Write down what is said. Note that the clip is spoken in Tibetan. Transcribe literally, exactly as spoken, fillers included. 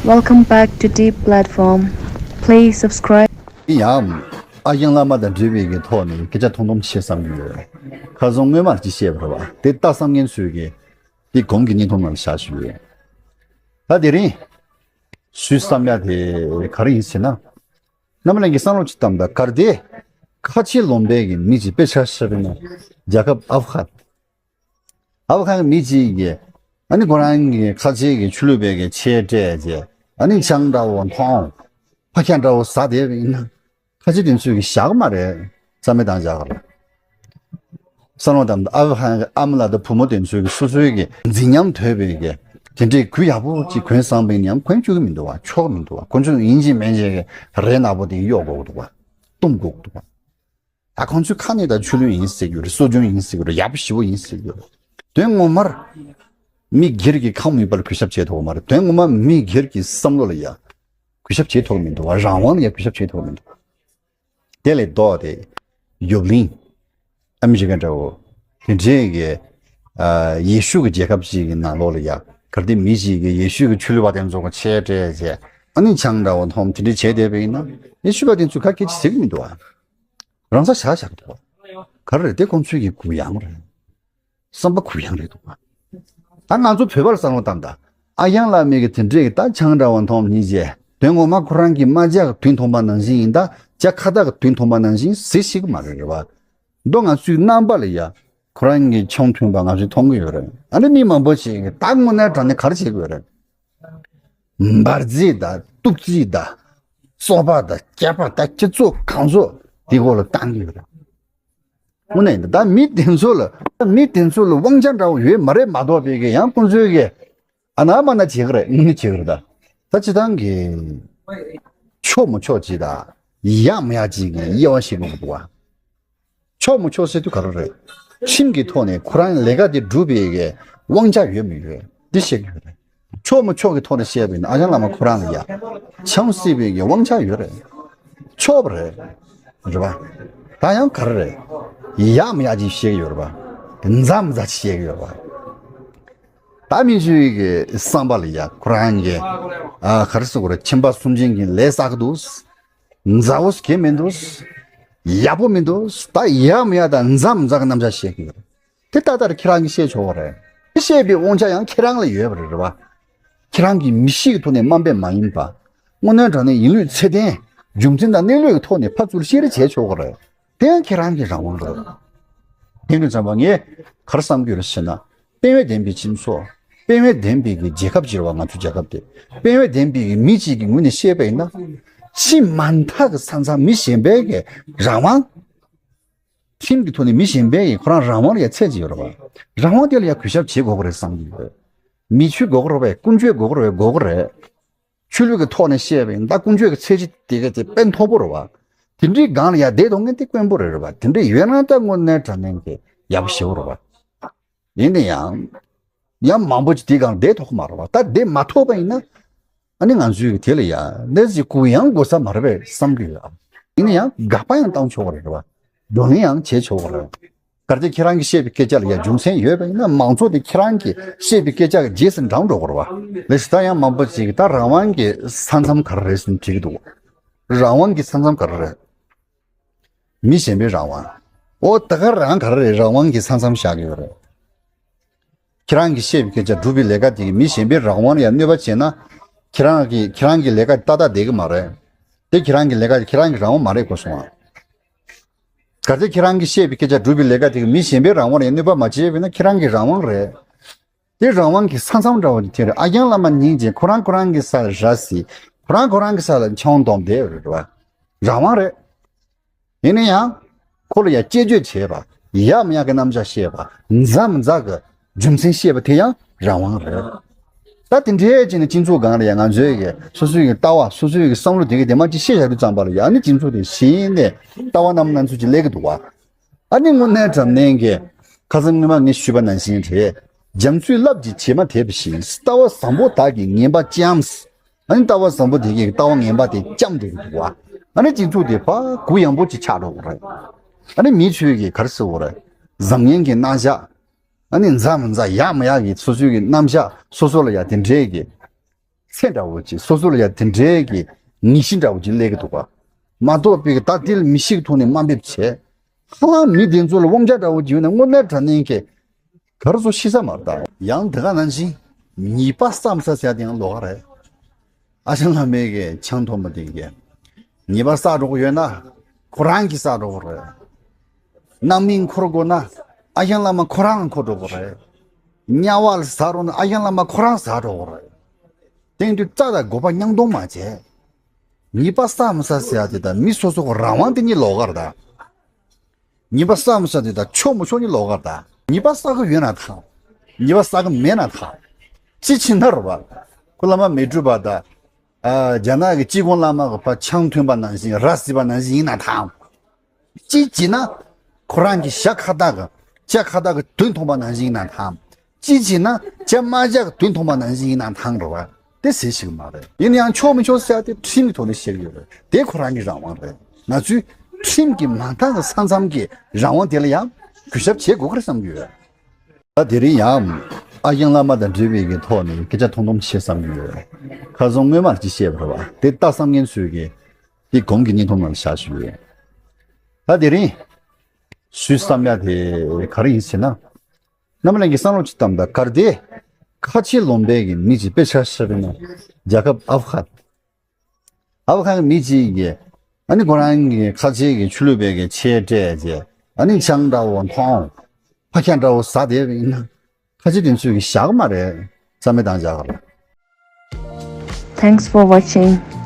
Welcome back to Deep Platform. Please subscribe. ཡང་ཨ་ཞང་བླ་མ་དང་འབྲེལ་བའི་གི་ཐོག་ནས་སྐད་ཆ་ཐུང་ཐུང་བཤད་བསམ་གྱི་ཡོད། ཁ་སང་སྔོན་མ་ཅིག་བཤད་པ་རེད་བ། དེ་ལྟ་བསམ་མཁན་ཚོས་གི་དེ་གོང་གི་བརྙན་ཐུང་ནང་ལ་བཞག་ཞུས་ཡོད། ད་དེ་རིང་ཞུས་བསམ་ཡ་དེ་ག་རེ་ཡིན་ཟེར་ན། རྣམ་པ་ལྷན་རྒྱས་བསམ་བློ་ཅིག་བཏང་ད། གལ་ཏེ་ཁ་ཆེ་ལུང་པའི་གི་མི་ཅིག་དཔེ་ཆ་བཞག་པ་ཡིན་ན། རྒྱལ་ཁབ་ཨབ་གྷ། ཨབ་གྷ་གི་མི་གཅིག་གིས་ཨ་ནི་ཁོ་རང་གི་ཁ་ཆེ་གི་ཆོས་ལུགས་པའི་གི་ཆས་སྤྲས་བྱས། ཨ་ནི་ཆང་འདྲ་བོ་འཐུང་། ཕ་ཁ་འདྲ་བོ་ཟ་བསྡད་པ་ཡིན་ན། ཁ་ཆེ་དེ་ཚོས་གི་བཞག་གི་མ་རེད། རྩ་མེད་བཏང་བཞག་གི་རེད། བསམ་བློ་བཏང་ད། ཨབ་གྷ་གི་ཨ་མ་ལགས་དང་བུ་མོ་དེ་ཚོས་གི་སོ་སོའི་གི་མཛེས་ཉམས་དོད་པའི་གི་དེ་འདྲའི་གོས་ཡག་པོ་ཅིག་གོན་བསམ་པ་ཡིན་ན་ཡང་གོན་བཅུག་གི་མི་འདུག་བ། ཆོག་གི་མི་འདུག་བ། ཁོ་ཚོས་ཡིན་གཅིག་མིན་གཅིག་གི་རས་ནག་པོ་དེ་གཡོག་དགོས་ཀྱི་འདུག་བ། བཏུམ་དགོས་ཀྱི་འདུག་བ། ད་ཁོང་ཚོའི་ཁ་ནས་ད་ཆོས་ལུགས་ཡིན་ཟེར་གྱི་ཡོད་རེད། སྲོལ་རྒྱུན་ཡིན་ཟེར་གྱི་ཡོད་རེད། ཡག་པོ་ཞེ་པོ་ཡིན་ཟེར་གྱི་ཡོད་རེད། དོན་ངོ་མར་མི་སྒེར་གྱི་ཁམས་མོས་པ་ལ་གུས་ཞབས་བྱེད་ཐུབ་ཀྱི་མ་རེད། དོན་ངོ་མར་མི་སྒེར་གྱི་བསམ་བློ་ལ་ཡ་གུས་ཞབས་བྱེད་ཐུབ་ཀྱི་མི་འདུག་བ། རང་དབང་ལ་ཡ་གུས་ཞབས་བྱེད་ཐུབ་ཀྱི་མི་འདུག་དེ་ལས་ལྡོག་སྟེ་ཡོབ་གླིང་ཨ་མི་རི་ཀ་འདྲ་བོ་དེ་འདྲའི་གི་ཨ་ཡེ་ཤུ་གི་རྒྱལ་ཁབ་ཅིག་གི་ནང་ལོགས་ལ་ཡ། གལ་ཏེ་མི་ཞིག་གིས་ཡེ་ཤུ་གི་ཆོས་ལུགས་པ་དེ་ཚོ་གི་ཆས་སྤྲས་བྱས། ཨ་ནི་ཆང་འདྲ་བོ་འཐུང་། དེ་འདྲ་བྱས་བསྡད་པ་ཡིན་ན། ཡེ་ཤུ་པ་དེ་ཚོས་ག་གེ་ཅིག་ཟེར་གྱི་མི་འདུག་བ། རང་ས་བཞག་བཞག་འདུག་བ། ག་རེ་རེད། དེ་ཁོང་ཚོའི་གི་གུ་ཡངས་རེད། བསམ་པ་གུ་ཡངས་རེད་འདུག་བ། ད་ང་ཚོ་བོད་པར་བསམ་བློ་བཏང་ད། ཨ་ཞང་བླ་མའི་གི་དེ་འདྲའི་གི་ད་ཆང་འདྲ་བོ་འཐུང་ནི་བྱས། དོན་ངོ་མ་ཁོ་རང་གི་རྨ་བྱ་གི་དུས་འཐུང་པ་ནང་བཞིན་ཡིན་ད། བྱ་ཁྭ་ཏ་གི་དུས་འཐུང་པ་ནང་བཞིན་ཟེར་ཤེས་ཀྱི་མ་རེད། རེད་བ། མདོ་ང་ཚོའི་རྣམ་པ་ལ་ཡ། ཁོ་རང་གི་ཆང་འཐུང་པ་ང་ཚོས་མཐོང་གི་ཡོད་རེད། ཨ་ནི་མི་མང་པོ་ཞིག་གིས་ད་དངོས་གནས་དྲང་གནས་ག་རེ་བྱེད་ཀྱི་ཡོད་རེད། འབར་རྫས་དང་གཏུབ་རྫས་དང་། སོ་པ་དང་སྐེད་པ་དང་། སྤྱི་ཚོགས་གང་ཚོགས་དེ་སྐོར་ལ་བཏང་གི་ཡོད་རེད། དངོས་གནས་ཡིན་ད། ད་མི་དེ་ཚོ་ལ། མི་དེ་ཚོ་ལ་དབང་ཆ་འདྲ་བོ་ཡོད་མ་རེད་མ་གཏོགས་པའི་གི་ཡང་ཁོང་ཚོའི་གི་ཨ་ན་མ་ན་བྱེད་ཀྱི་རེད། དངོས་གནས་བྱེད་ཀྱི་རེད་ད། ད་སྤྱི་བཏང་གི་ཆོག་མི་ཆོག་ཅིག་དང་། ཡག་མི་ཡག་ཅིག་གི་དབྱེ་བ་ཕྱེ་དགོས་ཀྱི་འདུག་བ། ཆོག་མི་ཆོག་ཟེར་དུས་ག་རེ་རེད། ཁྲིམས་ཀྱི་ཐོག་ནས་ཁོ་རང་ལས་ཀ་དེ་སྒྲུབ་པའི་གི་དབང་ཆ་ཡོད་མི་ཡོད་འདི་བཤད་ཀྱི་ཡོད་རེད། ཆོག་མི་ཆོག་གི་ཐོག་ནས་བཤད་པ་ཡིན་ན། ཨ་ཞང་བླ་མ་ཁོ་རང་ལ་ཡ་ཆང་བསྲེས་པའི་གི་དབང་ཆ་ཡོད་རེད། ཆོག་པ་རེད། རེད་པ། ད་ཡང་ག་རེ་རེད། ཡག་མི་ཡག་ཅིག་བཤད་ཀྱི་ཡོད་རེད་པ། མཛའ་མི་མཛའ་ཅིག་བཤད་ཀྱི་ཡོད་རེད་པ། ད་མི་ཚོའི་གི་བསམ་པ་ལ་ཡ་ཁོ་རང་གི་ཨ་ག་རེ་ཟེར་དགོས་རེད། ཁྱིམ་པ་སུན་འབྱིན་གྱི་ལས་བསགས་ཀྱི་འདུག་མཛའ་བོ་གང་ཡང་མི་འདུག་ཡག་པོ་མི་འདུག་ད་ཡག་མི་ཡག་དང་མཛའ་མི་མཛའ་གི་རྣམ་གཞག་བཤད་ཀྱི་ཡོད་རེད། དེ་ཏག་ཏག་རེད། ཁྱེད་རང་གིས་བཤད་ཆོག་གི་རེད། དེ་བཤད་པའི་དབང་ཆ་ཡང་ཁྱེད་རང་ལ་ཡོད་པ་རེད། རེད་པ། ཁྱེད་རང་གི་མི་གཤིས་ཀྱི་ཐོག་ནས་དམའ་འབེབས་མ་ཡིན་པ། དངོས་གནས་དྲང་གནས་ཡིན་ལུགས་ཚད་ལྡན། རྒྱུ་མཚན་དང་གནས་ལུགས་ཀྱི་ཐོག་ནས་ཕར་ཚུར་བཤད་རེས་བྱས་ཆོག་གི་རེད། དེ་ཡང་ཁྱེད་རང་གི་རང་དབང་རེད། དེ་ནི་ཚང་མ་ངས་ག་རེ་བསམ་གྱི་ཡོད་རེད་ཟེར་ན། དཔལ་འབྱོར་ལྡན་པའི་སྤྱི་ཚོགས། དཔལ་འབྱོར་ལྡན་པའི་གི་རྒྱལ་ཁབ་ཅིག་རེད་པ། ང་ཚོ་རྒྱལ་ཁབ་དེ་དཔལ་འབྱོར་ལྡན་པའི་གི་མི་གཅིག་གི་ངོས་ནས་བཤད་པ་ཡིན་ན། སྤྱི་མ་མཐའ་གི་ས་མཚམས་མི་གཞན་པའི་གི་རང་དབང་། ཁྲིམས་ཀྱི་ཐོག་ནས་མི་གཞན་པའི་གི་ཁོ་རང་རང་དབང་ལ་ཡ་ཚད་ཅིག་ཡོད་རེད་པ། རང་དབང་དེ་ལ་ཡ་གུས་ཞབས་བྱེད་དགོས་ཀྱི་རེད་བསམ་གྱི་ཡོད། མི་ཆོས་དགོས་ཀྱི་རེད་པས། ཀུན་སྤྱོད་དགོས་ཀྱི་རེད་པས། དགོས་ཀྱི་རེད། ཆོས་ལུགས་ཀྱི་ཐོག་ནས་བཤད་པ་ཡིན་ད། ཀུན་སྤྱོད་ཀྱི་ཚད་གཞི་དེ་ག་དེ་དཔེ་མཐོ་པོ་རེད་པ། དེ་འདྲའི་སྒང་ལ་ཡ་བསྡད་ཐུབ་མཁན་དེ་དཀོན་པོ་རེད། རེད་པ། དེ་འདྲ་ཡོད་ན་ད་དངོས་གནས་དྲང་གནས་ཀྱི་ཡག་པོ་ཞེ་པོ་རེད་པ། ཡིན་ན་ཡང་། ཡང་མང་པོ་ཅིག་དེའི་སྒང་ལ་བསྡད་ཐུབ་ཀྱི་མ་རེད་པ། ད་བསྡད་མ་ཐུབ་པ་ཡིན་ན། ཨ་ནི་ང་ཚོས་དེ་ལ་ཡ་འདི་ཅིག་གུ་ཡངས་དགོས་ས་མ་རེད་པས་བསམ་གྱི་ཡོད། ཡིན་ན་ཡང་དགག་པ་ཡང་བཏང་ཆོག་གི་རེད། རེད་པ། བགྲོ་གླེང་ཡང་བྱེད་ཆོག་གི་རེད། གལ་ཏེ་ཁྱེད་རང་གིས་བཤད་པའི་སྐད་ཆ་ལ་ཡ་རྒྱུ་མཚན་ཡོད་པ་ཡིན་ན། མང་ཚོགས་དེ་ཁྱེད་རང་གིས་བཤད་པའི་སྐད་ཆ་གི་རྗེས་སུ་འབྲང་འགྲོ་གི་རེད་པ། ལགས་སོ། ད་ཡང་མང་པོ་ཅིག་གིས་ད་རང་དབང་གི་ས་མཚམས་ག་རེ་རེད་ཟེར་ནས་དྲིས་ཀྱི་འདུག་རང་དབང་གི་ས་མཚམས་ག་རེ་རེད། མི་གཞན་པའི་རང་དབང་། ཨོ་ད་ག་རང་ག་རེ་རེད། རང་དབང་གི་ས་མཚམས་བཞག་གི་ཡོད་རེད། ཁྱེད་རང་གིས་བཤད་པའི་སྐད་ཆ་སྒྲུབ་པའི་ལས་ཀ་དེ་གིས་མི་གཞན་པའི་རང་དབང་ལ་ཡང་གནོད་པ་བྱས་ན། ཁྱེད་རང་གི་ཁྱེད་རང་གི་ལས་ཀ་ཏག་ཏག་བསྡད་ཀྱི་མ་རེད། དེ་ཁྱེད་རང་གི་ལས་ཀ་དེ་ཁྱེད་རང་གི་རང་དབང་མ་རེད་གོ་སོང་ཨ། གལ་ཏེ་ཁྱེད་རང་གིས་བཤད་པའི་སྐད་ཆ་སྒྲུབ་པའི་ལས་ཀ་དེ་གིས་མི་གཞན་པའི་རང་དབང་ལ་ཡང་གནོད་པ་མ་བྱས་པ་ཡིན་ན་ཁྱེད་རང་གི་རང་དབང་རེད། དེ་རང་དབང་གི་ས་མཚམས་འདྲ་བོ་དེ་རེད། ཨ་ཞང་བླ་མ་སྙིང་རྗེ། ཁོ་རང་ཁོ་རང་གི་ས་ལ་ར་བཟི། ཁོ་རང་ཁོ་རང་གི་ས་ལ་ཆང་འཐུང་བསྡད་ཡོད་རེད་པ། རང་དབང་རེད། ཡིན་ན་ཡང་། ཁོ་ལ་ཡ་སྐྱོན་བརྗོད་བྱས་པ། ཡག་མི་ཡག་གི་རྣམ་གཞག་བཤད་པ། མཛའ་མི་མཛའ་གི་རྒྱུ་མཚན་བཤད་པ་དེ་ཡང་རང་དབང་རེད། ད་དེ་འདྲའི་ཅིག་ནི་སྤྱི་ཚོགས་སྒང་ལ་ཡ་ང་ཚོའི་གི་སོ་སོའི་གི་ལྟ་བ། སོ་སོའི་གི་བསམ་བློ་དེ་གི་དེ་མ་ཅིག་བཤད་བཞག་དུས་ཙམ་པ་ལ་ཡ། ཨ་ནི་སྤྱི་ཚོགས་དེ་གཞི་ནས་ལྟ་བ་རྣམ་སྣ་ཚོགས་ཅིག་སླེབས་ཀྱི་འདུག་བ། ཨ་ནི་དངོས་གནས་དྲང་གནས་ཀྱི་ཁ་སང་སྔོན་མ་ངས་ཞུས་པ་ནང་བཞིན་རེད། རྒྱ་མཚོའི་རླབས་ཀྱིས་བྱེ་མ་དེད་པ་བཞིན། ལྟ་བ་བཟང་པོ་དག་གིས་ངན་པ་བཅོམ། ཨ་ནི་ལྟ་བ་བཟང་པོ་དེ་གིས་ལྟ་བ་ངན་པ་དེ་བཅོམ་བསྡད་ཀྱི་འདུག་བ། ཨ་ནི་སྤྱི་ཚོགས་དེ་ཕར་གུ་ཡངས་པོ་ཅིག་ཆགས་འགྲོ་གི་རེད། ཨ་ནི་མི་ཚོས་གི་ག་རེ་ཟེར་དགོས་རེད། བཟང་ངན་གྱི་རྣམ་གཞག་ཨ་ནི་མཛའ་མི་མཛའ་ཡག་མི་ཡག་གི་སོ་སོའི་གི་རྣམ་གཞག་སོ་སོ་ལ་ཡ་དེ་འདྲའི་གི་ ཚེ་འདྲ་བོ་ཅིག་སོ་སོ་ལ་ཡ་དེ་འདྲའི་གི་ངེས་ཤེས་འདྲ་བོ་ཅིག་སླེབས་ཀྱི་འདུག་པ། མ་གཏོགས་པའི་གི་ད་དེ་ལ་མི་ཤེས་ཀྱི་ཐོག་ནས་དམའ་འབེབས་བྱས། ཧ་ལམ་མི་དེ་ཚོ་ལ་དབང་ཆ་འདྲ་བོ་ཅིག་ཡོད་ན་དངོས་གནས་དྲང་གནས་ཀྱི་ག་རེ་བཟོ་ཤེས་ས་མ་རེད་ད། ཡང་དེ་ག་ནང་བཞིན་ཉེས་པ་བསགས་མི་ས་ཟེར་ཡ་དེ་ཡང་ལོགས་ཀ་རེད། ཨ་ཞང་བླ་མའི་གི་ཆང་འཐུང་བ་དེ་གི་ཉེས་པ་བསགས་འགྲོ་གི་ཡོད་ན་ཁོ་རང་གིས་བསགས་འགྲོ་གི་རེད། རྣམ་སྨིན་འཁོར་དགོས་ན་ཨ་ཞང་བླ་མ་ཁོ་རང་འཁོར་འགྲོ་གི་རེད། དམྱལ་བ་ལ་ཟག་འགྲོ་ན་ཨ་ཞང་བླ་མ་ཁོ་རང་ཟག་འགྲོ་གི་རེད། དེང་དུས་རྩ་དང་སྒོ་པ་མཉམ་གཏོང་མ་བྱས། ཉེས་པ་བསགས་མི་ས་ཟེར་ཡ་དེ་དང་མི་སོ་སོ་གི་རང་དབང་དེ་གཉིས་ལོགས་ཀ་རེད་ད། ཉེས་པ་བསགས་མི་ས་དེ་དང་ཆོག་མི་ཆོག་གཉིས་ལོགས་ཀ་རེད་ད། ཉེས་པ་བསགས་ཀྱི་ཡོད་ན་ཐང་། ཉེས་པ་བསགས་ཀྱི་མེད་ན་ཐང་། ཅི་ཕྱིན་ན་རེད་པ། ཁོ་བླ་མ་མི་འགྲུབ་པ་དང་། ཨ། རྒྱ་ནག་གི་ཅི་གོང་བླ་མ་གི་ཕར་ཆང་འཐུང་བ་ནང་བཞིན་ར་བཟི་བ་ནང་བཞིན་ཡིན་ན་ཐང་། ཅི་བྱས་ན་ཁོ་རང་གི་ཞྭ་ཁ་བཏགས་ཀྱི་ལྕགས་ཁ་བཏགས་ཀྱི་དུད་འཐུང་བ་ནང་བཞིན་ཡིན་ན་ཐང་། ཅི་བྱས་ན་ལྕགས་དམར་ལྕགས་ཀྱི་དུད་འཐུང་བ་ནང་བཞིན་ཡིན་ན་ཐང་རེད་པ། དེ་ཟེར་ཤེས་ཀྱི་མ་རེད། ཡིན་ན་ཡང་ཆོག་མི་ཆོག་ཟེར་ཡ་དེ་ཁྲིམས་ཀྱི་ཐོག་ནས་བཤད་ཀྱི་ཡོད་རེད། དེ་ཁོ་རང་གི་རང་དབང་རེད། ང་ཚོས་ཁྲིམས་ཀྱི་མ་མཐའ་གི་ས་མཚམས་ཀྱི་རང་དབང་དེ་ལ་ཡང་གུས་ཞབས་བྱེད་དགོས་ཀྱི་རེད་བསམ་གྱི་ཡོད། ད་དེ་རིང་ཡང་ཨ་ཞང་བླ་མ་དང་འབྲེལ་བའི་གི་ཐོག་ནས་སྐད་ཆ་ཐུང་ཐུང་བཤད་བསམ་གྱི་ཡོད། ཁ་སང་སྔོན་མར་ཅིག་བཤད་པ་རེད་པ། དེ་ལྟ་བསམ་མཁན་ཚོས་གི་དེ་གོང་གི་བརྙན་ཐུང་ནང་ལ་བཞག་ཞུས་ཡོད། ད་དེ་རིང་ཞུས་བསམ་ཡ་དེ་ག་རེ་ཡིན་ཟེར་ན། རྣམ་པ་ལྷན་རྒྱས་བསམ་བློ་ཅིག་བཏང་ད། གལ་ཏེ་ཁ་ཆེ་ལུང་པའི་གི་མི་ཅིག་དཔེ་ཆ་བཞག་པ་ཡིན་ན་རྒྱལ་ཁབ་ཨབ་གྷ། ཨབ་གྷ་གི་མི་ཅིག་གིས་ཨ་ནི་ཁོ་རང་གི་ཁ་ཆེ་གི་ཆོས་ལུགས་པའི་གི་ཆས་སྤྲས་བྱས། ཨ་ནི་ཆང་འདྲ་བོ་འཐུང་། ཕ་ཤ་འདྲ་བོ་ཟ་བསྡད་པ་ཡིན་ན། ཁ་ཆེ་དེ་ཚོས་གི་བཞག་གི་མ་རེད། རྩ་མེད་བཏང་བཞག་གི་རེད། Thanks for watching.